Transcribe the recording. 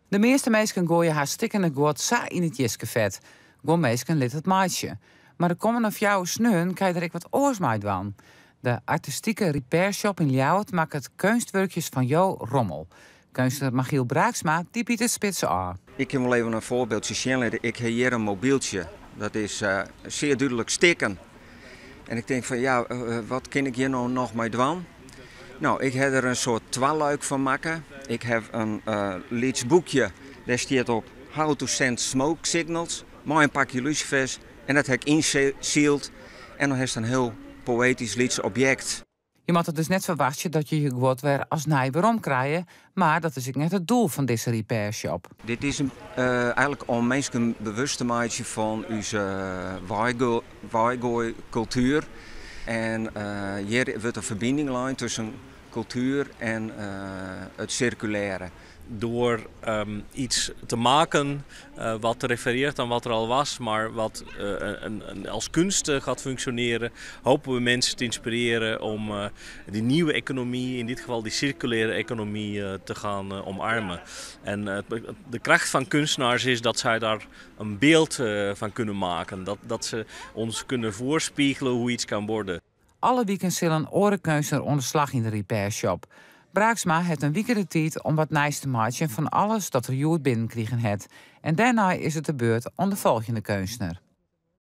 De measte minsken goaie har stikkene guod sa yn it jiskefet. Guon minsken litte it meitsje. Mar de kommende fjouwer sneonen kinne je der ek wat oars mei dwaan. De artistike repairshop yn Ljouwert makket keunstwurkjes fan jo rommel. Keunstner Machiel Braaksma dy byt it spits ôf. Ik kin wol even in foarbyldsje sjen litte. Ik ha hjir in mobyltsje. Dat is sear dúdlik stikken. En ik tink fan ja, wat kin ik hjir no noch mei dwaan? No, ik ha der in soart twaluik fan makke. Ik ha in lyts boekje, dêr stiet op How to send smoke signals, mei in pakje lusifers. En dat ha ik ynsyld en dan hast in hiel poëtysk lyts objekt. Je moatte dus net ferwachtsje dat je je guod wer as nij werom krije, mar dat is ek net it doel fan dizze repairshop. Dit is eigenlik om minsken bewust te meitsjen fan ús weigoaikultuer. En hjir wurdt in ferbining lein tusken kultuer en it sirkulêre. Door iets te maken wat refereert aan wat er al was, maar wat als kunst gaat functioneren, hopen we mensen te inspireren om die nieuwe economie, in dit geval die circulaire economie, te gaan omarmen. En de kracht van kunstenaars is dat zij daar een beeld van kunnen maken, dat ze ons kunnen voorspiegelen hoe iets kan worden. Alle wiken sil in oare keunstner oan de slach yn de repairshop. Braaksma hat in wike de tiid om wat nijs te meitsjen fan alles dat er hjoed binnenkrigen hat. En dêrnei is it de beurt oan de folgjende keunstner.